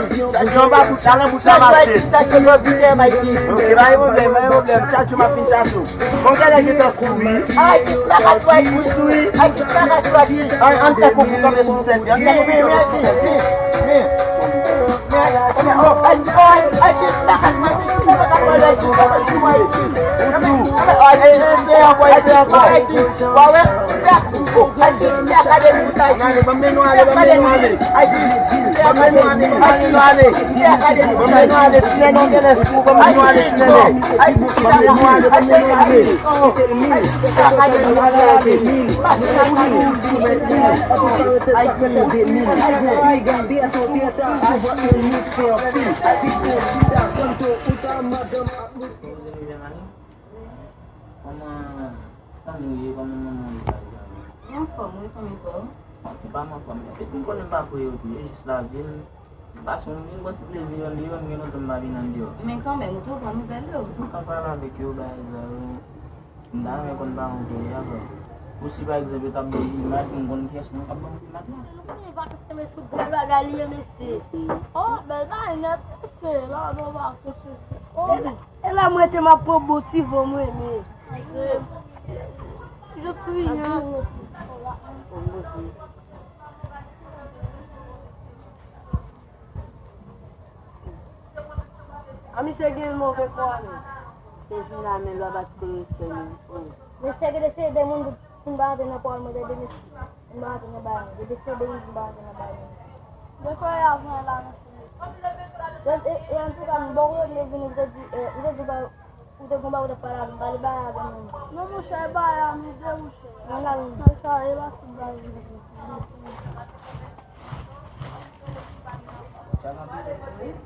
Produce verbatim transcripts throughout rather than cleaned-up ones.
isit. Chache yon ba bout la, nan bout la, mache. Chache yon ba bout la, mache. Ok, pa gen pwoblèm, pa gen pwoblèm. Chache, m ap vin chache w. Bon, gade gentan souri. Ay, sis pa ka souri. Ou souri. Ay, sis pa ka souri. Ay, ann fè konkou kanpe sou sèn. Ann fè konkou kanpe sou sèn. Vin, vin, vin. Vin. Vin. Oh, ay, sis, oh, ay, sis pa ka souri. Sis pa ka souri. Sis pa ka souri. Ou sou. Ay, sis, sis, sis, ankò, sis, ankò. Ay, sis. Wa wè? Ay, sis, sis, akademi pou sa, sis. Ann ale, ban m mennen w ale, ban m mennen w ale. Ay, sis, sis, akademi pou sa, sis. Ban m mennen w ale, ti nènè, w genlè sou, ban m mennen w ale, ti nènè. Ban m mennen w ale, ban m mennen w ale. Kòman fanmi w ye? Kòman manman w ye, pa egzanp? Mwen anfòm, wi, fanmi pa w? Bon, m pa m anfòm. Epi m konnen m pa pre yo tou, e jis lavi m. M pase yon, yon bon ti plezi anndeyo, m gen lontan m pa vin anndeyo. Men kanmenm, ou tou pran nouvèl yo? M ka pale avèk yo, bagay sa yo. M ta renmen konn paran w tou, ya, frè. Ou si, pa egzanp, yo t ap ban w primat, m konn kiyès moun k ap ban w primat la. Nou konnen vakans se men sou bèl bagay li ye, mesye. Oh, bèl bagay nèt, mesye. La, nou vakans, mesye. Oh. E la mwen te m ap pran bon ti van mwen, men. Je suis, hein. A misye gen move kò, men. Se jounal, men lwa pa ti kole respè, men. Mesye, gade se de moun pou m pa antre nan pawòl mwen, de mesye. M pa antre nan bagay. Depi se de moun m pa antre nan bagay. Depi avan la nan sou mesye. E, e, e antouka, m bon kote m te vin, m te di, e, m te di ba, ou te gon bagay ou te pale avè m, pale bagay avè m. Non, monchè, e bagay a, m ide, monchè. Nan la, nan sa, e pa tout bagay.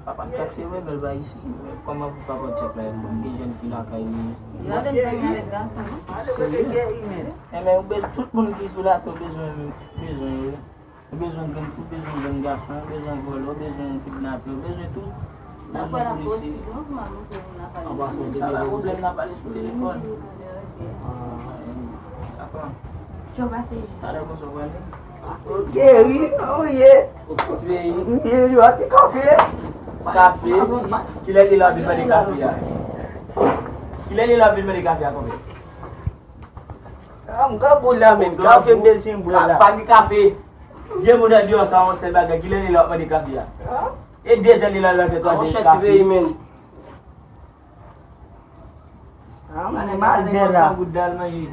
Papa Jack se rebèl pa isi. Kòman pou papa Jack la, e bon, gen jèn fi lakay li. Yo ap vin pran avèk gason, non? Serye? Enben, ou bezwen, tout moun ki sou latè, ou bezwen, bezwen yo. Ou bezwen grenn fi, ou bezwen jèn gason, ou bezwen vòlè, ou bezwen kidnapè, ou bezwen tout. N ap wè la polis, non, pou m al montre moun lakay li. An pasan, sa pa pwoblèm, n ap pale sou telefòn. Ah, dakò. Kòman w pase? Talè konsa w prale? Ok, wi, kòman w ye? Ti peyi. M byen, wi, ti kafe. Kafe? Kilè li la vin mande kafe a? Kilè li la vin mande kafe a, konbyen? Ah, m grangou la menm. Kafe m bezwen bwè la. Pa gen kafe. Vye moun andeyò sa, yon sèl bagay. Kilè li la w ap mande kafe a? E de zè li la, l ap fè twazyèm kafe. Monchè, ti peyi, men. Ah, m ale manje la. San goud al manje.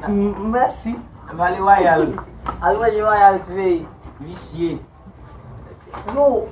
M, mèsi. M ale Wayal. Al manje Wayal, ti peyi. Visye. Yo,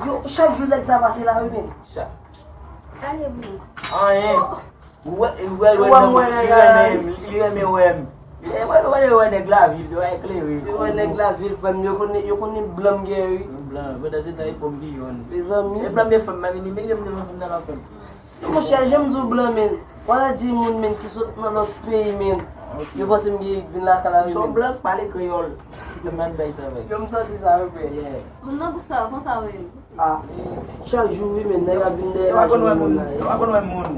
yo, chak jou nèg sa pase la, wi, men. Chak. Sa l ye pou ou? Anyen. Ou wè, ou wè, ou wè, li renmen, li renmen wè m. Li renmen wè nèg lavil, yo eklere. Yo wè nèg lavil, frè m, yo konnen, yo konnen blan m gen, wi. Blan, pandan se tan, e pòm ki jòn. Mezanmi. E blan m gen fanm, m pa vini, men li menm devan fanm nan la fanm. Monchè, jan m di w blan, men. W a di moun, men, ki sot nan lòt peyi, men. Yo panse m gen vin lakay la, wi, men. Son blan k pale kreyòl. Ki te mande bay sa, wi. Yo, m santi sa, wi, frè. Yeah. Moun nan gwoup sa yo, konsa yo ye. Ah, chak jou, wi, men, nèg ap vin dèyè machin moun nan. Yo pa konn wè moun.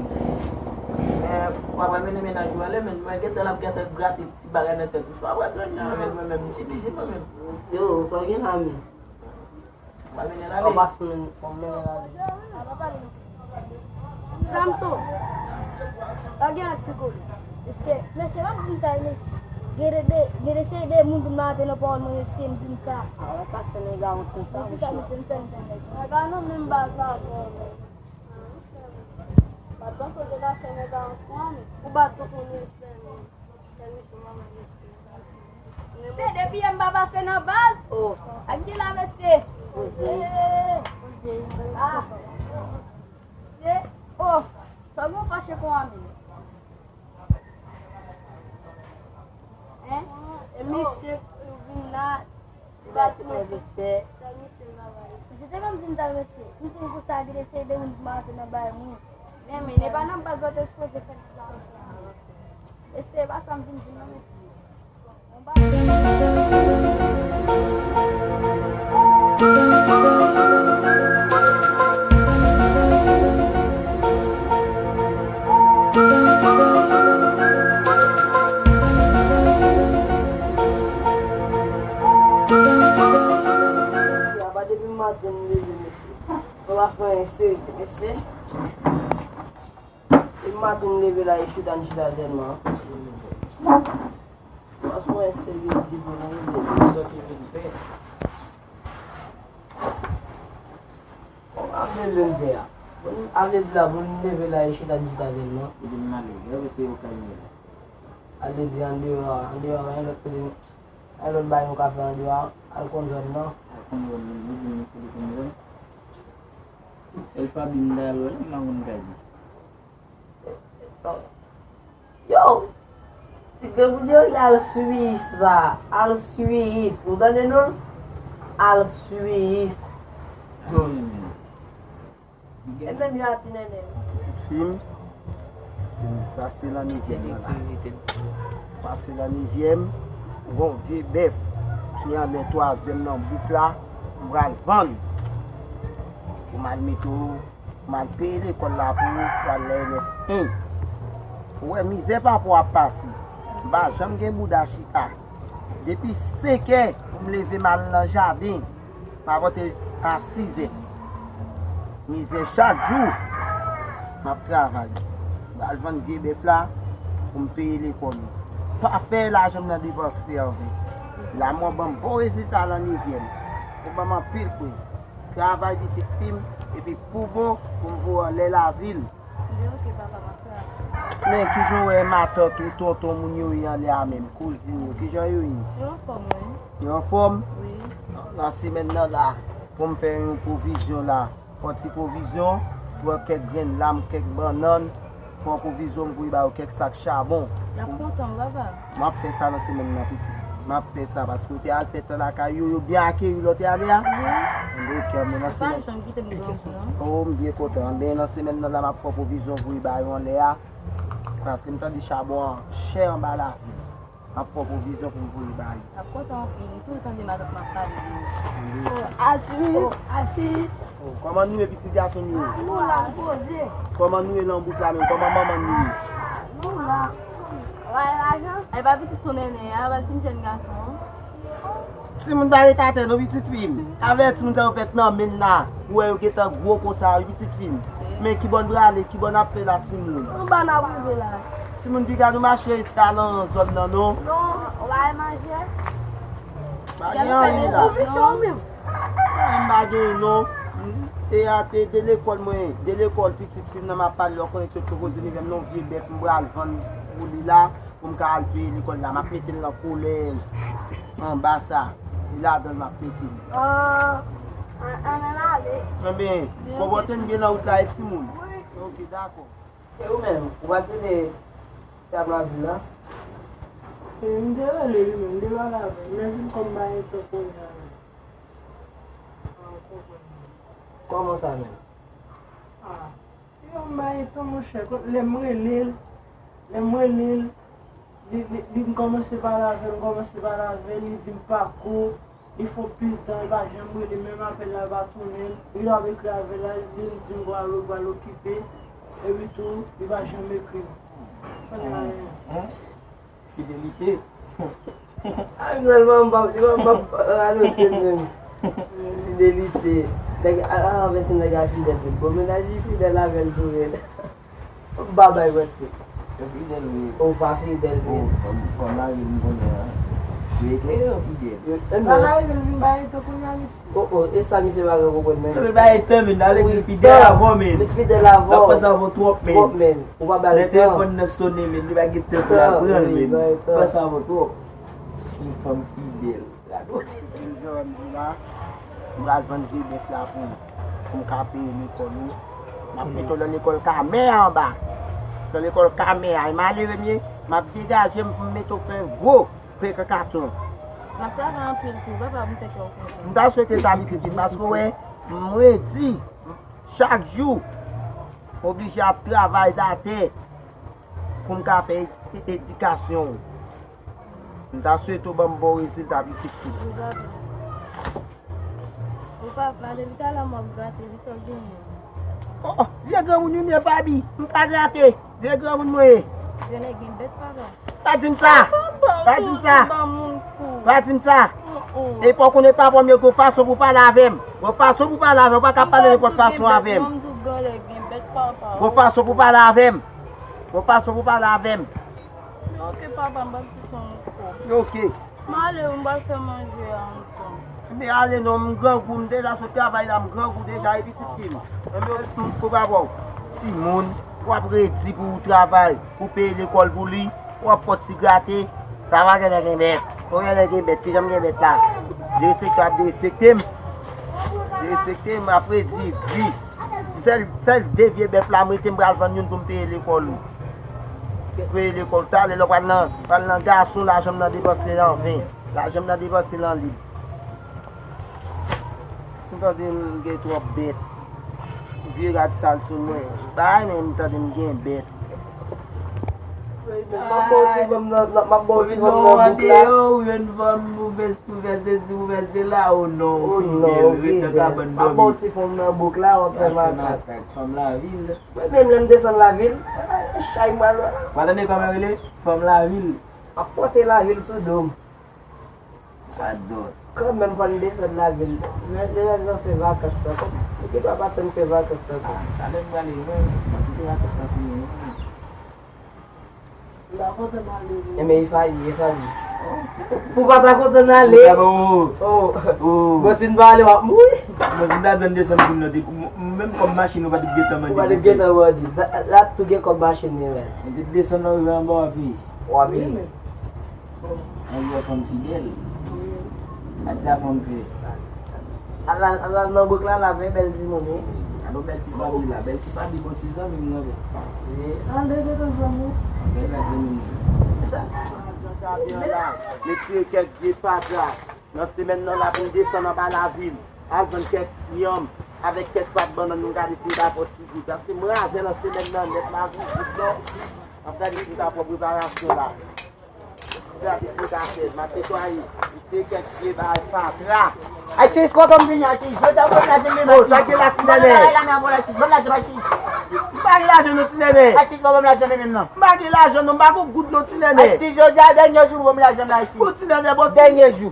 Men, w ap mennen mennaj ou ale, men, mwen gentan l ap gentan grate ti bagay nan tèt ou. Swa w ap jwenn nan, men, mwen menm, m ti pije mwen menm. Yo, sa w gen la, men? W ap mennen l ale. An pas, men, w ap mennen l ale. Samson, pa gen ak ti kole. Mesye, mesye, m ap di n sa, mesye. Gen de, de, gen de seri de moun pou m ate nan pawòl mwen, mesye, m di n sa. A wè, pastè nèg la wont konsa, monchè. Mesye, m fè n fè nèg. Nèg la nan menm baz la, bro. Pa t panse w te ka fè nèg la wont, non, men. Ou bat tout moun respè, men. Sèl misye manman respè. Se depi yè m pa pase nan baz. Oh. Ak di la, mesye. Poze. Eh. Poze. Ah. Se, oh, sa w gen fache kon a men? Hein? E misye vin la, li ba ti mwen respè. Sa misye la ba li. Misye te ban m di m ta mesye. M di m konsa, gade se de moun ki mache nan bay mwen. Men, men, e pa nan baz ou te sipoze fè nèg la. Mesye, e pa sa m vin di non, mesye. Maten m leve, mesye. Mwen pa fè anyen serye, mesye. E maten m leve la, e chita, m chita sèlman. Mwen pa fè anyen serye, di pou mwen leve. Sa ki vin fè? Bon, avle l vin fè a. Bon, avle l la, bon, m leve la, e chita, m chita sèlman. Li vin malere, se yo kay mwen la. Ale di andeyò a, andeyò a, yon lòt kote, yon lòt bagay nou ka fè andeyò a, al konn zòn nan. Al konn zòn nan, li di nou kote konn zòn. Sèl Faby m ta al wè la, m pa konn kay li. Yo! Ti granmoun yo, li al Swis la, al Swis. Ou tande non? Al Swis. Hmm. E menm yo a ti nènè. Pitit fi m, pase nan nevyèm nan la. Pase nan nevyèm, gon vye bèf ki anlè twazyèm nan bouk la, m pral vann. Pou m al mete w, pou m al peye lekòl la pou ou, pou al la L S en. Ou wè mizè papa w ap pase. M pa janm gen bouda chita. Depi senkè, pou m leve m al nan jaden. M ap antre a sizè. Mizè chak jou. M ap travay. M al vann vye bèf la pou m peye lekòl ou. Pa fè lajan m nan depanse anvè. Lamò ban m bon rezilta nan nevyèm. Ou ban m anpil prè. Travay pitit fi m, epi pou bon, pou m voye w anlè lavil. Li oke, papa, m ap travay. Men kijan w wè matant ou, tonton moun yo ye anlè a menm, kouzin yo, kijan yo ye? Yo anfòm, wi. Yo anfòm? Wi. Nan semèn nan la, pou m fè yon pwovizyon la, fè yon ti pwovizyon, pran kèk grenn lam, kèk bannann, fè yon pwovizyon, m voye ba yo kèk sak chabon. Y ap kontan, papa. M ap fè sa nan semèn nan, pitit. M ap fè sa paske w te al fè tan lakay yo, yo byen akeyi w lè w te ale a? Wi. Enben, oke, men nan semèn. Yo pa janm kite m granmoun, non. Oh, m byen kontan. Enben, nan semèn nan la, m ap pran pwovizyon voye ba yo anlè a. Paske m tande chabon an chè anba lavil. M ap pran pwovizyon pou m voye ba yo. M ap kontan anpil. M toujou tande matant m ap pale de yo. Wi. Oh, Asis. Oh, Asis. Oh, kòman nou ye, pitit gason m yo? Nou la, m poze. Kòman nou ye nan bouk la menm? Kòman manman nou ye? Nou la. Ay, pa pitit tou nènè a, pa fin jèn gason an. Timoun pa ret atè non, pitit fi m. Avèti moun sa yo fèt nan men n la. Ou wè yo gentan gwo konsa, wi, pitit fi m. Men kibò n prale, kibò n ap fè la, timoun? Anba n ap rive la. Timoun, piga nou mache ta nan zòn nan, non. Non, ou pa manje. Pa gen anyen la. Ou vise w menm. Mwen pa genyen non. E a te de lekòl mwen, de lekòl pitit fi m nan m ap pale, lè w konnen tout koze li menm non vye bèf m pral vann pou li la, pou m ka al peye lekòl la. M ap mete l nan kolèj anba sa. Li ladan l m ap mete l. An, an, ann ale. Enben, konpòte n byen nan wout la, e timoun? Wi. Oke, dakò. E ou menm, ou pa t rele Tabla Vil la? E m te rele li menm, m te pale avè l, men vin kòm m pa gen tan kounye a menm. Kòman sa menm? Ah, yo m bay tan monchè, kot lè m rele l, lè m rele l, li, li, li m kòmanse pale avè l, m kòmanse pale avè l, li di m pa ko, li fè anpil tan, li pa janm rele, menm apèl la pa tounen, li ap ekri avè l la, li di m pral, pral okipe, epi tou, li pa janm ekri m. Konnen anyen. Fidelite. A, finalman, m p ap, m p ap radote l menm. Fidelite. Nèg a, a, anfèt, se nèg a fidèl tou. Bon, mennaj li fidèl avè l tou, men. M pa bay manti. Yo fidèl, wi. Ou pa fidèl, wi. Oh, fanm, fanm la, wi, m konnen, an. Yo eklere, yo fidèl. Yo, e non. Bagay, yo vin bay tou kounye a, mesye. Oh, oh, e sa misye pa gen konprann, men. Li pa gen tan, men, ale li fidèl avè w, men. Li fidèl avè w. L ap panse avè w twòp, men. Twòp, men. Ou pa ba l tan. Lè telefòn nan sonnen, men, li pa gen tan pou l al pran l, men. Li pa gen tan. Panse avè w twòp. Yon fanm fidèl. Gade w. Jodi a, m di la, m pral vann vye bèf la pou, pou m ka peye lekòl ou. M ap mete w nan lekòl Kamè a anba. Nan lekòl Kamè a, e malere m ye, m ap degaje m pou m mete w fè gwo. Pè kakaton. M ap travay anpil tou, papa, m fè kè w kontan. M ta swete sa pitit fi m, paske w wè, m redi, chak jou, m oblije ap travay atè pou m ka fè e-, e-, edikasyon w. M ta swete w ban m bon rezilta, pitit fi m. Ou pa pale, li talè m ap grate li, sa w genyen? Oh, vye granmoun wi, men Faby, m pa grate. Vye granmoun mwen ye. Vye nèg gen bèt, papa. Pa di m sa. Pa di m sa. Pa di m sa. E fò w konnen papa m yo gon fason pou pale avè m. Gon fason pou pale avè m. Ou pa ka pale nenpòt fason avè m. Gon fason pou pale avè m. Gon fason pou pale avè m. Ok, papa, m pral kite w ankò. Ok. M ale, m pral fè manje a ansanm. Men ale non, m grangou, m deja sot travay la, m grangou deja, e pitit fi m. Enben, m kou pa bò. Timoun, w ap redi pou w travay, pou peye lekòl pou li, w ap fè ti grate, sa va genlè gen bèt. Ou genlè gen bèt, kijan m gen bèt la? Derespekte, ap derespekte m. Derespekte m, ap redi, vi. Sèl, sèl de vye bèf la m rete, m pral vann youn pou m peye lekòl ou. Peye lekòl talè, lè w pral nan, pral nan gason, lajan m nan depanse an ven. Lajan m nan depanse l an lib. M tande m gen twòp bèt. Vye rad sal sou mwen. Sa a, men m tande m gen bèt. M ap ba w ti fanm nan, m ap ba w ti fanm nan bouk la. Ou vin vann, ou vin vann, ou vin Ou vèse, ou vèse la, o non, ou fidèl, ou ret nan kabann dòmi. M ap ba w ti fanm nan bouk la, w ap fè makak. Fanm lavil. Mwen menm lè m desann lavil, chay m pral wè. Ou pa tande kòman yo rele? Fanm lavil. M ap pote lavil sou do m. Padon. Kanmenm fò n desann lavil. Lè, lè, lè zan fè vakans la, kòm, ou gen dwa pa tann fè vakans la tou. Ah, talè m prale, mwen, m ap kite vakans la fini, mwen. Enben, e fayi, e fayi. Pou pa ta kontan n ale. Oh. Bon, si n pa ale, w ap mouri. Bon, si n ta di n desann pou n nan, m, menm kòb machin, ou pa t ap gentan mande. Ou pa t ap gentan mande. La, la tou gen kòb machin li, mèsi. Mwen te desann nan rive anba w ap peye. W ap peye. Ann wè fanm fidèl. Gad sa fanm fè. Ala, ala nan bouk la, la vre bèl timoun, wi. Gad yon bèl ti fanmi la, bèl ti fanmi, bon ti zanmi m nan, wi. Al leve nan zanmi w. Gad zanmi m nan. Sa. Retire kèk vye fatra nan semèn nan la pou n desann anba lavil. Al vann kèk yanm avèk kèk pat bannann, nou gade si n ka fè ti gout. Paske m razè nan semèn nan nèt, m a gout non. M ap gade si n ka fè preparasyon la. Gade sa m ka fè, m ap netwaye. M tire kèk vye bagay fatra. Ayisyen, kòman m vini, Ayisyen? Jodi a, ou vle m lage men m. Oh, sa gen la, ti nènè? M pa gen lajan, non, ti nènè. Ayisyen, pa ban m lajan men menm, non. M pa gen lajan, non, m pa gen goud, non, ti nènè. Ayisyen, jodi a, dènye jou, ban m lajan m la, Ayisyen. Oh, ti nènè, bon, dènye jou.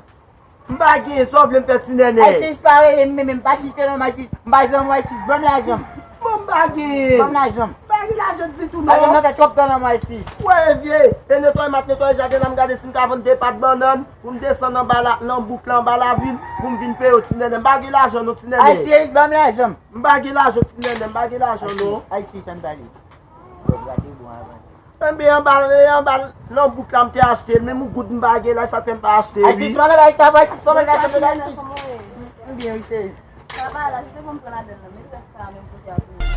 M pa gen, sa w vle m fè, ti nènè? Ayisyen, pa rele m menm, pa chite non, Ayisyen. M pa janm wè Ayisyen, ban m lajan m. Bon, m pa gen. Ban m lajan m. M pa gen lajan ditou, non. Lajan m nan fè twòp tan nan mwa isi. Wè, vye. E netwaye, m ap netwaye jaden la, m gade si m ka vann de pat bannann pou m desann anba la, nan bouk la, anba lavil, pou m vin peye w, ti nènè. M pa gen lajan, non, ti nènè. Ayisyen, ban m lajan m. M pa gen lajan, ti nènè, m pa gen lajan, non. Ayisyen, sa n pale. Bon, gade bon avan. Enben, anba, e anba, nan bouk la, m te achte l, menm yon goud m pa gen la, sa fè m pa achte, wi. Ayisyen, pa nan bagay sa, Ayisyen, pa nan bagay sa, Ayisyen. M byen, wi, cheri. Sa pa la, se te pou m pran ladann nan, men rès sa a menm kote a pou mwen.